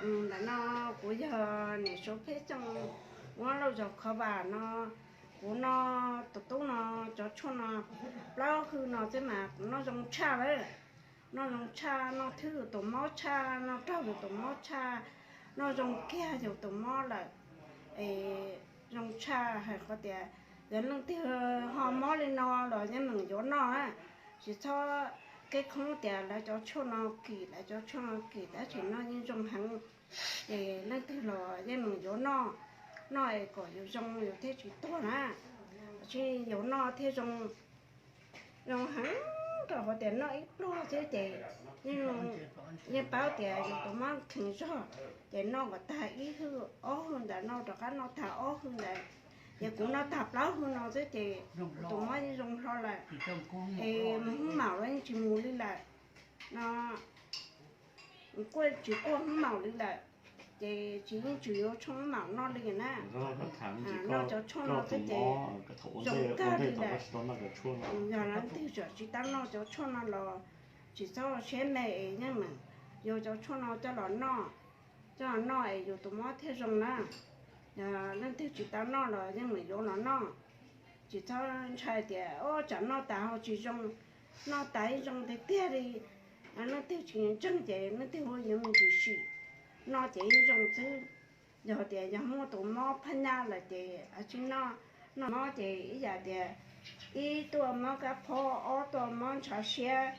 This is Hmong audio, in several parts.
Ntawm no kuv yog niam Suav Pheb Xyooj, muab lauj zog khov vam no. Kuv no, tus tub no, cov tshuaj no, plaub hwj no xwb mas kuv noj zoo tshaj lawm. Noj zoo tshaj, noj thwb yus tus mob tshaj, noj raug yus tus mob tshaj, noj zoo kiag yus tus mob lawm. Es zoo tshaj hais qhov tias yog leej twg ho mob li no los yeej meem yuav noj, tsis txhob keb khoob tias lawv cov tshuaj no kim, lawv cov tshuaj no kim, tab sis noj yeej zoo heev. Ces leej twg los yeej meem yuav noj, noj es kom yus zoo yus thiaj tsis tuag na. Tsis yus noj thiaj zoo, zoo heev, rau qhov tias noj ib pluag xwb ces yeej paub tias yus tus mob kheev zog, ces noj kom tag ib hwj ob hwj ntawd, noj rov qab noj tag ob hwj ntawd. Ces kuv noj tag plaub hwj no xwb ces tus mob yeej zoo hlo lawm. Es mus hub maum los yeej tsis mus li lawm no, kuj tsis quaj hub maum li lawm. Ces tsis, yeej tsis yuav tshuaj hub maum noj li na. Noj cov tshuaj no xwb ces zoo kawg li lawm. Yog leej twg tseem tsis tau noj cov tshuaj no los tsis txhob siab me es yeej meem yuav cov tshuaj no coj los noj, coj los noj es yus tus mob thiaj zoo na. Yog leej twg tsis tau noj los yeej meem yuav los noj. Tsis txhob ntshai tias o tsam noj tas ho tsis zoo, noj tas yeej zoo tiag tiag li. Leej twg tsis ntseeg ces leej twg ua yuav me ntsis sim, noj ces yeej zoo xwb. Yog tias yog muaj tus mob phab nyaj lawm ces tsis noj. Noj mob ces ib yam tias ib tuaj mob kab phob, ob tuaj mob ntshav siab,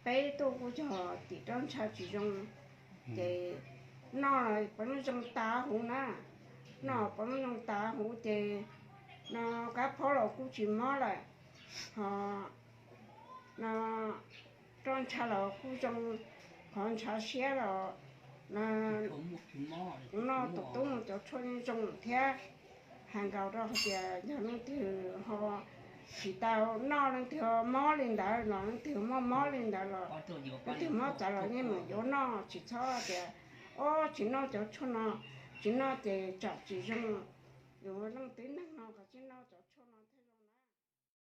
peb tuaj kuj yog tim roj ntsha tsis zoo. Ces noj pob zoo tas huv na, noj pob zoo tas huv ces no kab phob los kuj tsis mob lawm, ho no roj ntsha los kuj zoo, qhov ntshav siab los no. Kuv noj tus tub mus cov tshuaj yeej zoo thiab. Hais nkaus rau hais tias yog leej twg ho tsis tau noj, leej twg ho mob li ntawd los, leej twg muaj mob li ntawd los, leej twg mob txawv los yeej meem yuav noj, tsis txhob tias o tsis noj cov tshuaj no, tsis noj ces tsam tsis zoo. Yus leej tib neeg no qhov tsis noj cov